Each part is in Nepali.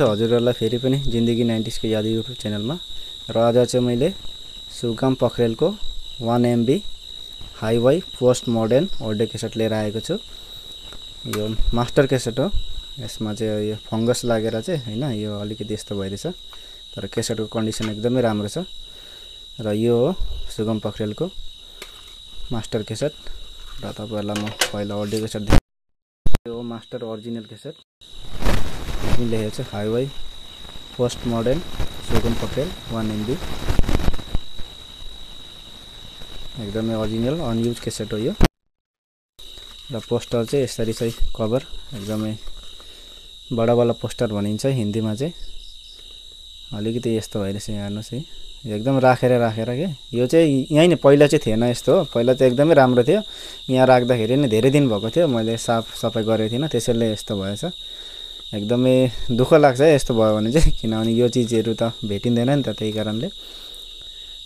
छ हजुरहरुलाई फेरि पनि जिन्दगी 90s को याद युट्युब च्यानलमा। र आज चाहिँ मैले सुगम पोखरेलको 1 MB हाइवाई पोस्ट मोडर्न ऑडियो क्यासेट लिएर आएको छु। यो मास्टर क्यासेट हो। यसमा चाहिँ यो फंगस लागेर चाहिँ हैन यो अलिकति यस्तो भइरहेछ, तर क्यासेटको कन्डिसन एकदमै राम्रो छ। र यो हो सुगम पोखरेलको मास्टर क्यासेट। र तपाईहरुलाई म पहिला ऑडियो क्यासेट देखाउँछु। यो मास्टर ओरिजिनल क्यासेट लेखेको छ हाइवाई पोस्ट मोडर्न सुगम पोखरेल 1 MB। एकदमै ओरिजिनल अनयुज क्यासेट हो यो। र पोस्टर चाहिँ यसरी चाहिँ कभर एकदमै बडा वाला पोस्टर भनिन्छ हिन्दीमा चाहिँ। अलिकति यस्तो भइरहेछ यहाँ हेर्नुस् है, एकदम राखेर के यो चाहिँ यही नै पहिला चाहिँ थिएन यस्तो हो। पहिला चाहिँ एकदमै राम्रो थियो, यहाँ राख्दाखेरि नै धेरै दिन भएको थियो, मैले साफ सफाई गरेको थिइनँ, त्यसैले यस्तो भएछ। एकदमै दुःख लाग्छ यस्तो भयो भने चाहिँ, किनभने यो चीजहरु त भेटिँदैन नि त, त्यही कारणले।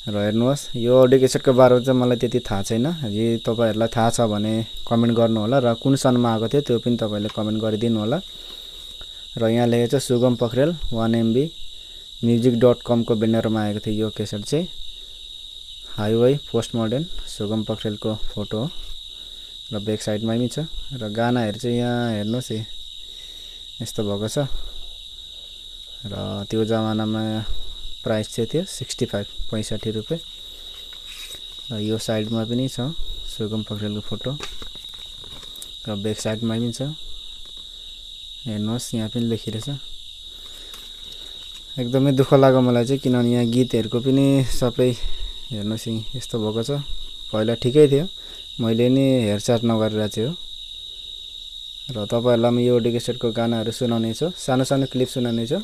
र हेर्नुहोस् यो ऑडियो क्यासेटको बारेमा चाहिँ मलाई त्यति थाहा छैन। यदि तपाईहरुलाई थाहा छ भने कमेन्ट गर्नु होला, र कुन सनमा आएको थियो त्यो पनि तपाईले कमेन्ट गरिदिनु होला। र यहाँ लेखेको छ सुगम पोखरेल 1 MB music.com को ब्यानरमा आएको थियो यो क्यासेट चाहिँ। हाइवाई पोस्ट मोडर्न सुगम पोखरेलको फोटो हो र ब्याक साइडमा पनि छ। र गानाहरु चाहिँ यहाँ हेर्नुस् है यस्तो भएको छ। र त्यो जमानामा प्राइस चाहिँ थियो 65 रुपैयाँ। र यो साइडमा पनि छ सुगम पोखरेलको फोटो र ब्याक साइडमा पनि छ। हेर्नुहोस् यहाँ पनि लेखिरहेछ। एकदमै दुःख लाग्यो मलाई चाहिँ, किनभने यहाँ गीतहरुको पनि सबै हेर्नुहोस् यस्तो भएको छ। पहिला ठिकै थियो, मैले नि हेरचाह नगरेर चाहिँ हो। र तपाईहरुलाई म यो ऑडियो क्यासेटको गानाहरु सुनाउने छु, सानो सानो क्लिप सुनाउने छु।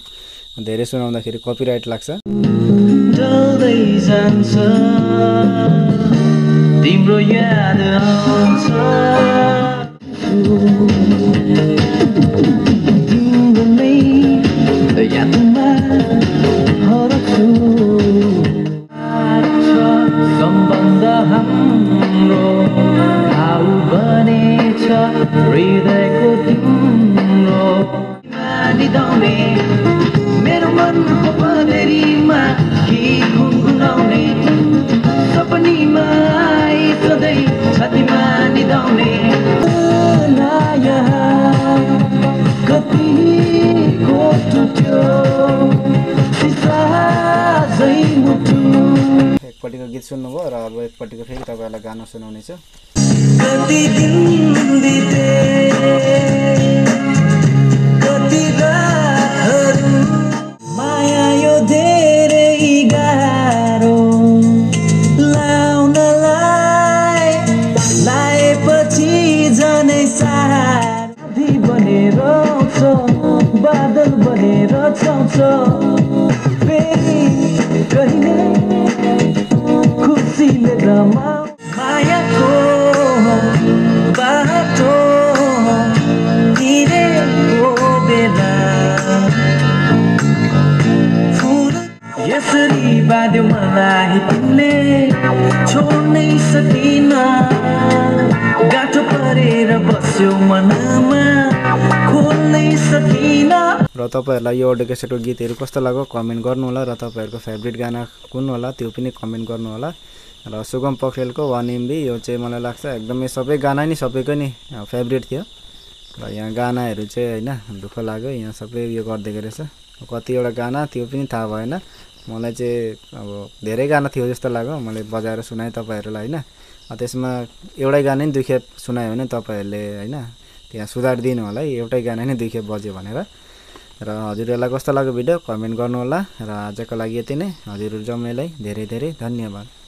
धेरै सुनाउँदाखेरि कपिराइट लाग्छ। तिम्रो याद आउँछ यादमा हरछु सम्बन्ध हाम्रो घाउ बनेछ हृदयको तिम्रो मानिदाउने मेरो मनको पँधेरीमा गीत गुनगुनाउने सपनीमा सधैँ छातीमा निदाउने कति एकपट्टिको गीत सुन्नुभयो र अब एकपट्टिको फेरि तपाईहरुलाई गाना सुनाउने छु। कति दिन बिते कति रातहरु माया यो धेरै गाह्रो लाउनलाई लाएपछि झनै साथी बनेर बादल बनेर छाउँछ फेरि कहिले खुसीले रमाउ मायाको बाटो हिँडेको बेला यसरी बाँध्यो मलाई तिमीले छोड्नै सकिन गाँठो परेर बस्यो मनमा खोल्नै सकिन। र तपाईहरुलाई यो ऑडियो क्यासेटको गीतहरु कस्तो लाग्यो कमेन्ट गर्नु होला। र तपाईहरुको फेभरेट गाना कुन होला त्यो पनि कमेन्ट गर्नु होला। र सुगम पोखरेलको 1 MB यो चाहिँ मलाई लाग्छ एकदमै सबै गाना नि सबैको नि फेभरेट थियो। र यहाँ गानाहरु चाहिँ हैन दुःख लाग्यो, यहाँ सबै यो गर्दै गरेछ। कतिवटा गाना त्यो पनि थाहा भएन मलाई चाहिँ, अब धेरै गाना थियो जस्तो लाग्यो। मैले बजाएर सुनाए तपाईहरुलाई हैन। त्यसमा एउटै गाना नि दुई खेप सुनायो भने तपाईहरुले हैन त्यहाँ सुधार दिनु होला है, एउटै गाना नै दुई खेप बज्यो भनेर। र हजुरहरुलाई कस्तो लाग्यो भिडियो कमेन्ट गर्नु होला। र आजको लागि यति नै। हजुरहरु जम्मैलाई धेरै धेरै धन्यवाद।